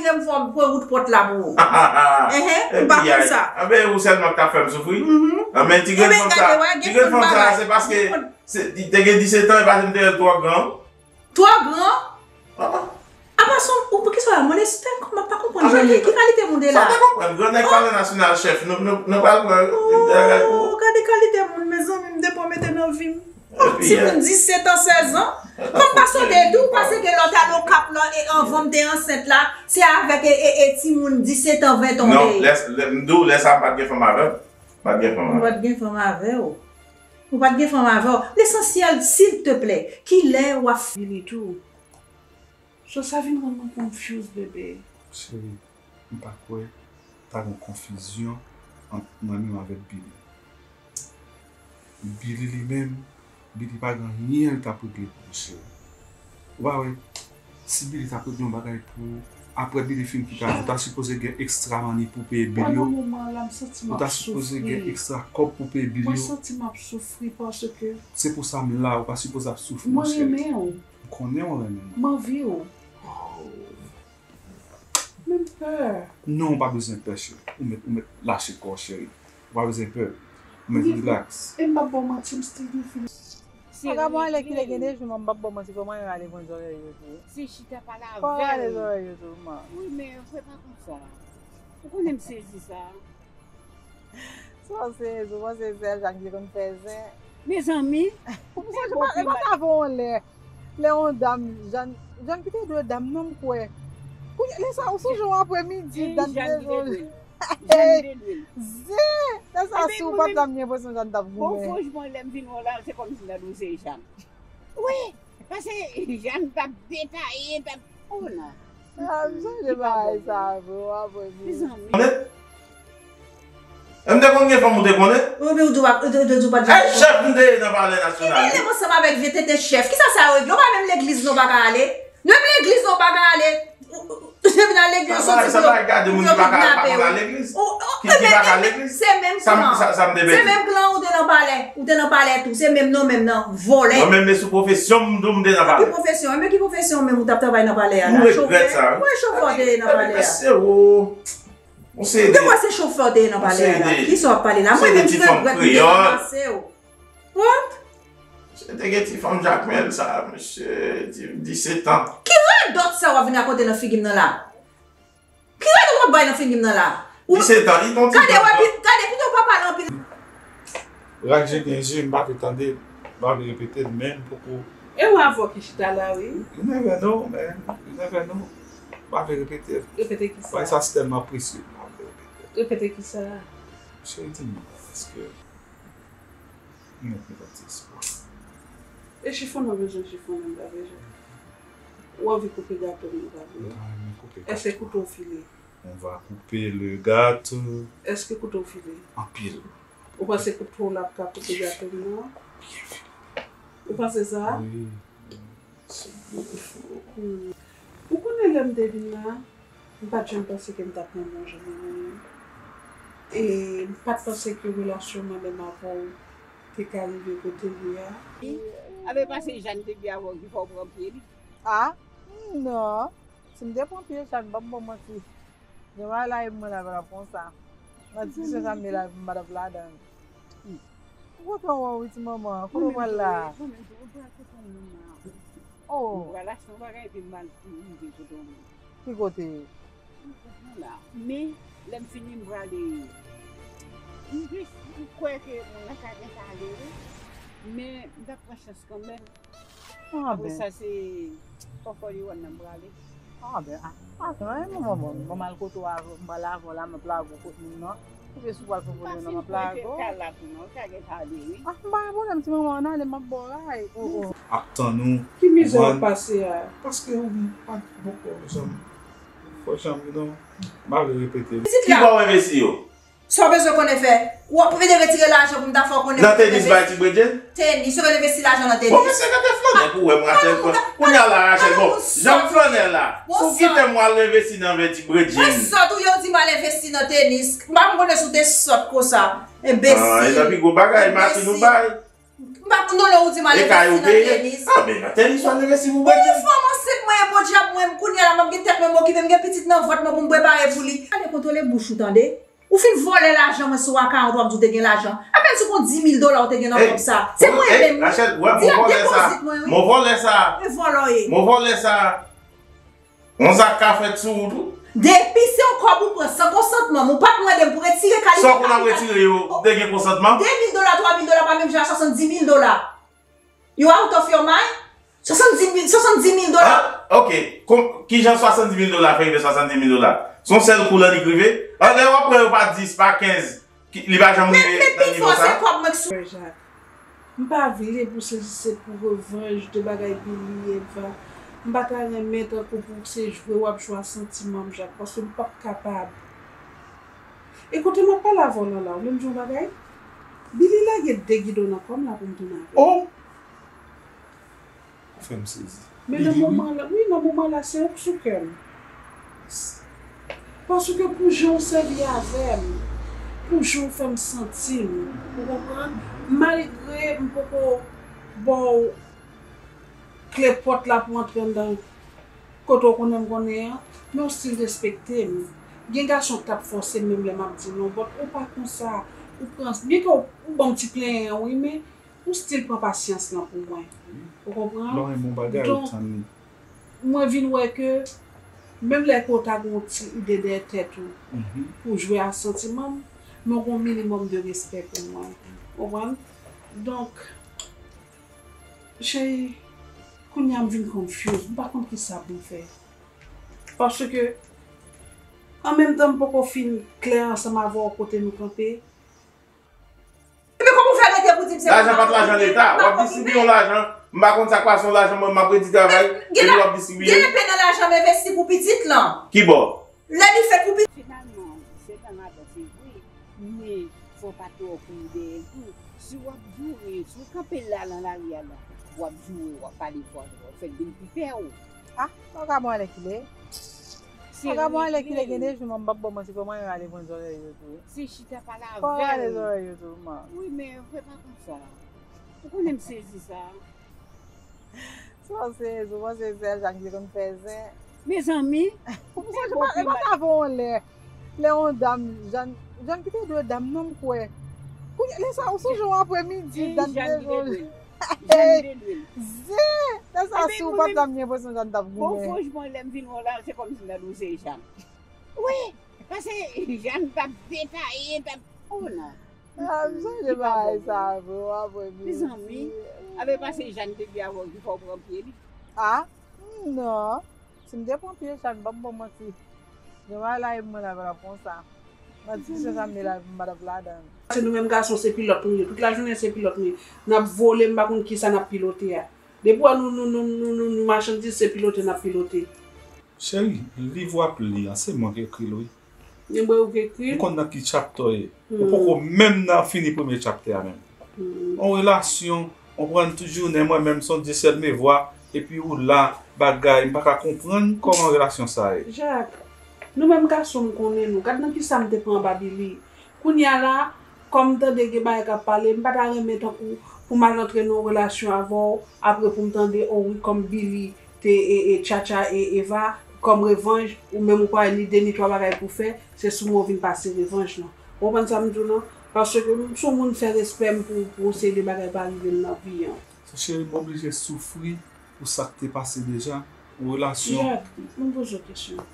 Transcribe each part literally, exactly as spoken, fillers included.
M fò m pran wout pòt la pou ou. Enhen, m pa konn sa. Anben, ou sèlman k t ap fè m soufri. Anben, ti grenn fanm sa, ti grenn fanm sa, se paske se, li te gen disèt an, e pa se m te wè l twò gran. Twò gran? Apa se ou, poukisa w la mande si tèm kòman m pa konprann jan l ye? Ki kalite moun de la? Sa w te konprann? Gran nèg palè nasyonal chèf, nou, nou, nou pral pran yon bagay pou ou. Oh, gade kalite moun, mezanmi, m te pran mete nan vi m. Oh, timoun disèt an, sèz an. Kòm pa sonde tou, paske lè w t al Okap la, e anvan m te ansent la, se avèk e, e, e timoun disèt an, ven an w te ye. Non, lè, lè, m di w, lè sa a m pa t gen fanm avè m. M pa t gen fanm avè m. Ou pa t gen fanm avè w. Ou pa t gen fanm avè w. Lesansyèl, silteplè, kilè w ap vini tou? So sa vin rann mwen confused, bebe. Cheri, m pa kwè ta gen konfizyon ant mwen menm avèk Billy. Billy li menm, Billy pa gen anyen l t ap regle pou ou, cheri. Ou pa wè, si Billy t ap regle yon bagay pou ou, apre Billy fin kite w, ou ta sipoze gen ekstra mani pou w peye bil yo. Ou ta sipoze gen ekstra kòb pou w peye bil yo. Mwen santi m ap soufri paske se pou sa m la, ou pa sipoze ap soufri non, cheri. Mwen renmen w. M konnen w renmen mwen. M anvi w. Oh. Men m pè. Non, ou pa bezwen pè, cheri. Ou mèt, ou mèt lache kò w, cheri. Ou pa bezwen pè. Ou mèt relax. E m p ap ba w manti, m still gen feeling. An ka bon, ale kilè gen de jou, man, m p ap ba w manti, fò mwen ale konn zòrèy yo tou. Se chita pale avè l. Fò ale zòrèy yo tou, man. Wi, men fè pa konsa. Ou konnen m sezi sa. Sa w sezi, ou panse sèl Jàn ki konn fè zen? Mezanmi, ou se bon pi mal. Ou pa t avè yon lè, lè yon dam, Jàn, Jàn ki te dwe dam nan, m kwè. Kounye, lè sa, ou sonje yon aprèmidi, Jàn ki te dwe l. Jàn ki te dwe l. Zen! Lè sa, si ou pa t la, m gen enpresyon Jàn t ap goumen. Bon, franchman, lè m vin wè w la, se kòmsi m ta di w se Jàn. Wi! Paske Jàn t ap detaye, t ap, oh non. Ah, m sonje bagay sa vre, w ap wè. Mezanmi. Konnen? E m te konn gen fanm ou te konnen? Wi, men ou di w pa, ou te, ou te di w pa t janm. Ay, chèf m te ye nan Palè Nasyonal. Ki rele m ansanm avèk vye tete chèf? Kisa sa yo regle? Ou pa menm legliz non, pa ka ale. Menm legliz non, pa ka ale. Ou, ou, ou te vin al legliz, ou soti pou yo, pou yo kidnape w. Ki, ki pa ka al legliz? Se menm klan. Se menm klan ou te nan palè. Ou te nan palè tou. Se menm non, menm nan. Vòlè. Mwen menm, men sou pwofesyon m, m di w m te nan palè. Ki pwofesyon? Men ki pwofesyon menm ou t ap travay nan palè a la? Chofè? Mwen chofè w te ye nan palè a. Mesye, o. Ou se de. De kwa se chofè w te ye nan palè a la? Kisa w ap pale la? Mwen menm, m regrèt m te ranmase w. What? Se te gen ti fanm Jakmèl sa, mesye, di, disèt an. Ki radòt sa w ap vin rakonte nan figi m nan la? Ki radòt w ap bay nan figi m nan la? Disèt an, li t on ti granmoun. Gade, wè, pi, gade, pito w pa pale anpil. Ranje gen je, m pa vle tande, m pa vle repete l, men m poko. E w avè w ki chita la, wi. You never know, man. You never know. M pa vle repete l. Repete kisa? Bagay sa se tèlman presye, m pa vle repete l. Repete kisa? Cheri, di m non, èske Mwen mèt mete ti espwa. E chifonnen w bezwen chifonnen, m pa bezwen. Ou anvi koupe gato m, m pa bezwen. M pa renmen koupe gato. Èske kouto w file? On va couper le gâteau. Èske kouto w file? Anpil. Ou panse kouto w la ap ka koupe gato m nan? Byen file. Ou panse sa? Wi. Hmm. Ou konnen lè m te vin la, m pa t janm panse ke m t ap renmen w jan m renmen w. E m pa t panse ke relasyon mwen menm avè w te ka rive kote l ye a. Abe pase Jàn te di avè w ki fè w pran pye li. A? Non. Si m te pran pye Jàn, m p ap ba w manti. Gen bagay la e mwen la pa t ap konsa. Nan diskisyon sa m ye la, m pa t ap ladan l. Ou kontan wè w wi ti manman, kote w pral la? Mwen menm tou, mwen pral kote yon moun nan. Oh. Mwen pral achte yon bagay epi m al rive kote yon moun. Ki kote? M kontan la. Men, lè m fini, m prale. M jis, m kwè ke moun nan ka gen ta ale wi. Men, m t ap pran chans kanmenm. Apre sa, se fòfò li wè nan prale. Anben, a, pa gen anyen, manman, bon, bon, m al kote w avè, m pral avè w la, m ap lage w kot moun nan. Oubyen si w pral fè vòlè nan m ap lage w. Ka la tou non, ka gen pale wi. A, m pa gen pwoblèm, ti manman, ann ale, m ap ba w ray. Oh, oh. Ap tann ou. Ki mizè w ap pase a? Paske ou pa t bòkò, janm, fò janm, you know, m pa vle repete. Ki bò w envesti yo? Sa w bezwen konnen fè? W ap vin retire lajan pou m ta fè w konnen. Nan tenis bay ti Bredjen? Tenis, yo vin envesti lajan nan tenis. Bon, men se gade flannè pou wè m Rachel. Kounye a la, Rachel, bon, jan m flannè la, si w kite m, w al envesti nan vè ti Bredjen. Mwen sòt, ou ye w di m al envesti nan tenis. M pa konn konnen si w te sòt konsa. Enbesil. Ah, e nan pi gwo bagay, Martin ou bay. Ok, M pa konn non lè ou di m al E kay ou envesti nan peye? Tenis. Ah, men nan tenis w al envesti pou Bondye. Ou fanm ansent mwen ye, podyab mwen, kounye a la m ap gen tèt mwen m okipe, m gen pitit nan vant mwen pou m prepare pou li. Gade kontwole bouch ou tande. Ou fin vòlè lajan mwen sou akawont w ap di w te gen lajan. Apèn si w gon dis mil dola ou te gen nan kòb sa. Se mwen menm wi. Di ak depozit mwen wi. Mo vòlè sa. E vòlò ye. Mo vòlè sa. Yon zak ka fèt sou ou tou. Depi se yon kòb ou pran san konsantman m, ou pa t mande m pou retire kalite. Sa w konn ap retire yo, ou te gen konsantman? De mil dola, twa mil dola pa menm jan ak swasanndis mil dola. You out of your mind? Swasanndis mil, swasanndis mil dola. Ah, ok. Kon, kijan swasanndis mil dola fè rive swasanndis mil dola? Se yon sèl kou l annik rive? Ah, lè w ap pran yo pa dis, pa kenz, ki, li pa janm rive nan nivo sa? Men, men pi fò se kòb mwen k sou. Frè Jak, m pa vle pou se, se pou revanj de bagay Billy, Eva. M pa ta renmen tankou pou se jwe w ap jwe a santiman m, Jak, paske m p ap kapab. E kote m ap pale avè w lan la, ou vle m di w yon bagay? Billy lage de gidon nan kò m la pou m tounen avè l. Oh! Ou fè m sezi. Men nan moman la, wi, nan moman la, se ou k sou kè m. Paske pou jan w sèvi avè m, pou jan w fè m santi m, ou konprann? Malgre m poko ba w kle pòt la pou w antre anndan kote w konnen m konnen an, men w still respekte m. Gen gason k t ap fòse m menm lè m ap di non, but ou pa konsa. Ou pran, byenke w, ou ban m ti plenyen an, wi, men ou still pran pasyans lan pou mwen. Ou konprann? Lè w renmen yon bagay, ou tann li. Donk, mwen vin wè ke menm lè ke w ta gen yon ti ide dèyè tèt ou pou jwe a santiman m, men w gen yon minimòm de respè pou mwen. Ou konprann? Donk, cheri, kounye a m vin confuse, m pa konn kisa pou m fè. Paske, an menm tan, m poko fin klè ansanm avè w kote nou kanpe. Epi kòman w fè rete pou di m se... Lajan pa t lajan Leta, w ap distribiye yon lajan, m pa konn sa k pase yon lajan, mwen m ap redi travay, epi w ap distribiye. Gen enpe nan lajan m envesti pou pitit lan. Ki bò? Lè li fèt pou pitit. Finalman, se tan madanm se vre, men fò w pa twò kouri dèyè l tou. Si w ap joure, si w kanpe la nan lari a la, w ap joure, w ap pale fò, w ap fè l vin pi pè w. Ah, vagabon alèkile. Vagabon alèkile, gen de jou m p ap ba w manti, fò mwen rale pran zòrèy yo tou. Se chita pale avè l. Fò rale zòrèy yo tou, man. Wi, men fè pa konsa. Ou konnen m sezi sa. Sa w sezi, ou panse se sèl Jàn ki te konn fè zen? Mezanmi, ou pa, ou pa ka fè yon lè. Lè yon dam, Jàn, Jàn ki te dwe dam non m kwè. Kounye, lè sa, ou sonje yon aprèmidi, Jàn ki te dwe. Jàn ki te dwe. Zen! Lè sa, si ou pa t la, m gen enpresyon Jàn t ap goumen. Bon, franchman, lè m vin wè w la, se kòmsi m ta di w se Jàn. Wi, paske Jàn t ap detaye, t ap, oh non. Ah, m sonje bagay sa vre, w ap wè. Mezanmi, a vle pase Jàn te di avè w ki fè w pran pye li. Ah, non. Si m te pran pye Jàn, m p ap ba w manti. Gen bagay la e mwen la pa t ap konsa. Mwen di se sa m ye la, m pa t ap ladan l. Se nou menm gason, se pilòt nou ye. Tout lajounen se pilòt nou ye. N ap vole, m pa konn kisa n ap pilote a. Depi w wè nou, nou, nou, nou, nou, nou machandiz, se pilote n ap pilote. Cheri, liv w ap li an, se mwen k ekri l, wi. Gen bò ou k ekri l? Ou konn nan ki chapter w ye? Ou poko menm nan fini premye chapter a menm. Yon relasyon, ou pran tout jounen, mwen menm, se yon dye sèl me vwa, epi ou la, bagay, m pa ka konprann kòman relasyon sa ye. Jak, nou menm gason, m konnen nou. Gad nan kisa m te pran anba Billy. Kounye a la, kòm m tande gen bagay k ap pale, m pa ta renmen tankou pou m al antre nan yon relasyon avè w, apre pou m tande, o wi, kòm Billy te, e, e, tchatcha e Eva, kòm revanj, ou menm ou pa ni de ni twa bagay pou fè, se sou mwen w vin pase revanj lan. Ou konprann sa m di w lan? Paske m se yon moun fè respè m pou, pou yon seri de bagay pa rive m nan vi an. Cheri, m oblije soufri pou sa k te pase deja, yon relasyon. Jak, m poze w kesyon.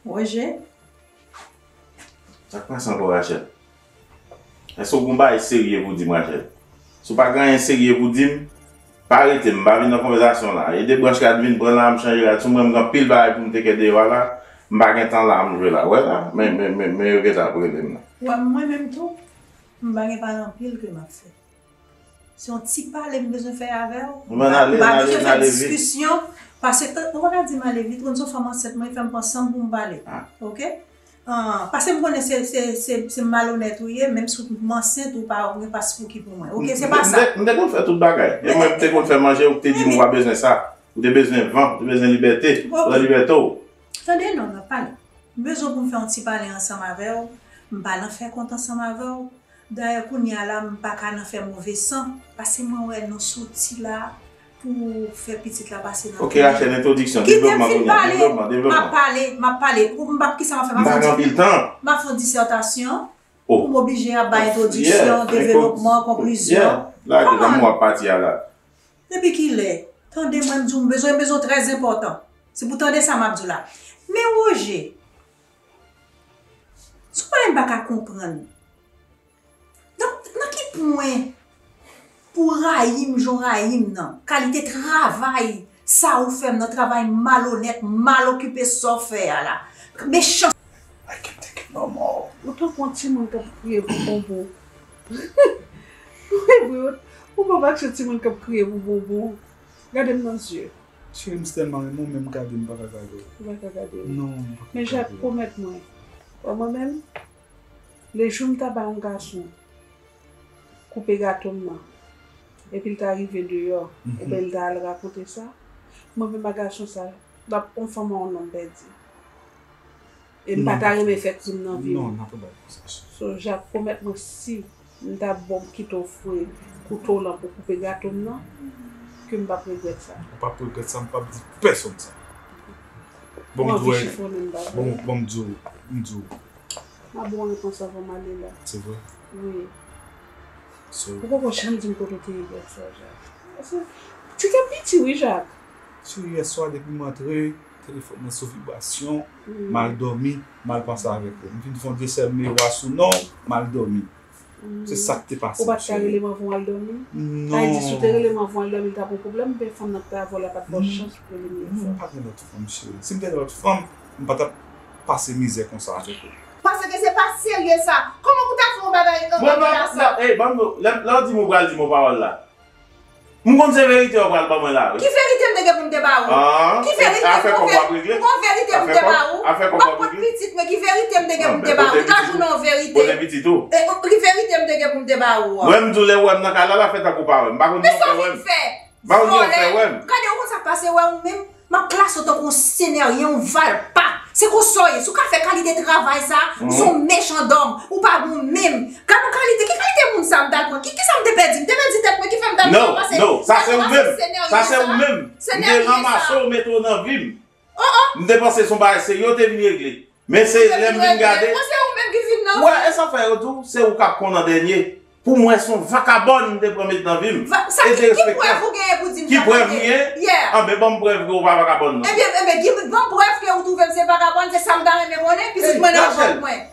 Roger? Sa k pase ankò, Rachel? Èske w gen yon bagay serye pou di m, Rachel? Si w pa gen anyen serye pou di m, pa rete m, m pa vin nan konvèsasyon la. E de branch rad vin pran la, m chanje rad sou mwen, m gen anpil bagay pou m teke deyò a la, m pa gen tan la, m jwe la. Wè la, men, men, men, men yo gentan ap rele m la. Wè, mwen menm tou, m pa gen pale anpil ke m ap fè. Se yon ti pale m bezwen fè avè w. M pa bezwen fè diskisyon, paske, ou pa ka di m ale vit, ou konn se yon fanm ansent mwen, fè m pran san m pou m pale. Oke? Ah, paske m konnen se, se, se, se malonèt ou ye, menm si m ansent, ou pa, ou gen pas pouki pou mwen. Oke, se pa sa. M te, m te konn fè tout bagay. E mwen, m te konn fè manje, ou te di m ou pa bezwen sa. Ou te bezwen van, ou te bezwen libète. Pran libète w. Tande non, n ap pale. M bezwen pou m fè yon ti pale ansanm avè w. M pa nan fè kont ansanm avè w. Dayè, kounye a la, m pa ka nan fè move san, paske mwen wè nou soti la pou fè pitit la pase nan Ok, Rachel, entwodiksyon, devlopman kounye a, devlopman, devlopman. M ap pale, m ap pale. Ou m p ap, kisa m ap fè? M ap fè yon, m ap fè yon disètasyon pou m oblije ap bay entwodiksyon, devlopman, konklizyon. Lage lanmou ap pati a la. Depi kilè? Tande mwen, m di w, m bezwen, m bezwen trè enpòtan. Se pou tande sa m ap di w la. Men Roger, se yon bagay m pa ka konprann. Nan, nan ki pwen pou rayi m jan w rayi m nan? Kalite travay sa ou fè m nan, travay malonèt, mal okipe sa w fè a la. Mechan. I can't take it no more. Ou tankou yon timoun k ap kriye pou bonbon. Wi, wi, ou, ou pa wè se timoun k ap kriye pou bonbon. Gade m nan zye. Cheri, m tèlman renmen w, men m gade, m pa ka gade w. Ou pa ka gade m. Non, m pa ka gade w. Men Jak, pwomèt mwen. Wè mwen menm, lejou m ta ba yon gason koupe gato m nan, epi l ta rive deyò, oubyen l ta al rakonte sa, mwen menm ak gason sa, l ap yon fanm ak yon nonm pèdi. E m pa ta renmen fè krim nan vi m. Non, n ap bay konsa. So, Jak, pwomèt mwen si m ta bon kite w fwe kouto w lan pou koupe gato m nan, ke m p ap regrèt sa. Ou p ap regrèt sa, m p ap di pèsonn sa. Bon, m di w, bon, bon, m di w, m di w. M ap ba w repons anvan m ale la. Se vre? Wi. So, ou poko janm di m kote w te ye yè swa, Jak. Paske ti kè m piti, wi, Jak. So, yè swa, depi m antre, telefòn nan sou vibrasyon, m al dòmi, m al panse avèk ou. M vin fè yon desèl miwa sou non w, m al dòmi. Se sa k te pase m, cheri. Ou pa t ka rele m anvan w al dòmi? Non. Sa vle di, si w te rele m anvan w al dòmi, l t ap yon pwoblèm, oubyen fanm nan k t avè w la pa t ba w chans pou w rele m yon fwa? Non, m pa t gen lòt fanm, cheri. Si m te gen lòt fanm, m pa t ap pase mizè konsa avèk ou. Paske se pa serye sa. Kòman pou w ta fè yon bagay, euh, Mwen pa, sa? Ey, ban m, lè, lè w di m ou pral di m yon pawòl la. M konn se verite w pral ban mwen la, wi. Ki verite m te gen pou m te ba ou? Ah, ki verite? Afè kòb w ap regle? Bon verite m te ba ou? Afè kòb w ap regle? M ap pot pitit mwen, ki verite m te gen pou m te ba ou? Ou ta jwenn yon verite. Pote pitit ou. E, ki verite m te gen pou m te ba ou? Mwen, m di w lè w wè m nan kay la, la fè tankou w pa wè m. M pa konn si w fè wè m. M pa konn si w fè wè m. Gade, ou konn sa k pase, wè ou menm, m ap klase w tankou yon seneryen, yon valpa. Se konsa w ye. Si w ka fè kalite travay sa, ou se yon mechan dòm. Ou pa bon menm. Gade yon kalite, ki kalite moun sa m t al pran? Ki, kisa m te pèdi? M te pèdi tèt mwen, ki fè m t al pran pase. Non, non, sa se ou menm. Sa se ou menm. M te ranmase w, mete w nan vi m. M te panse se yon bagay serye w te vin regle. Men se lè m vin gade. Bon, se ou menm ki vin nan vi m. Wè, e sa fè yo di w, se ou k ap konn an dènye. Pou mwen, se yon vakabòn m te pran met nan vi m. E derespektan. Ki prèv ou genyen pou di m sa? Ki prèv m genyen? Anben, ban m prèv ke ou pa vakabòn, non. Ebyen, ebyen, ban m prèv ke ou twouve m se vakabòn, se sa m ta renmen konnen, pitit mwen nan vant mwen.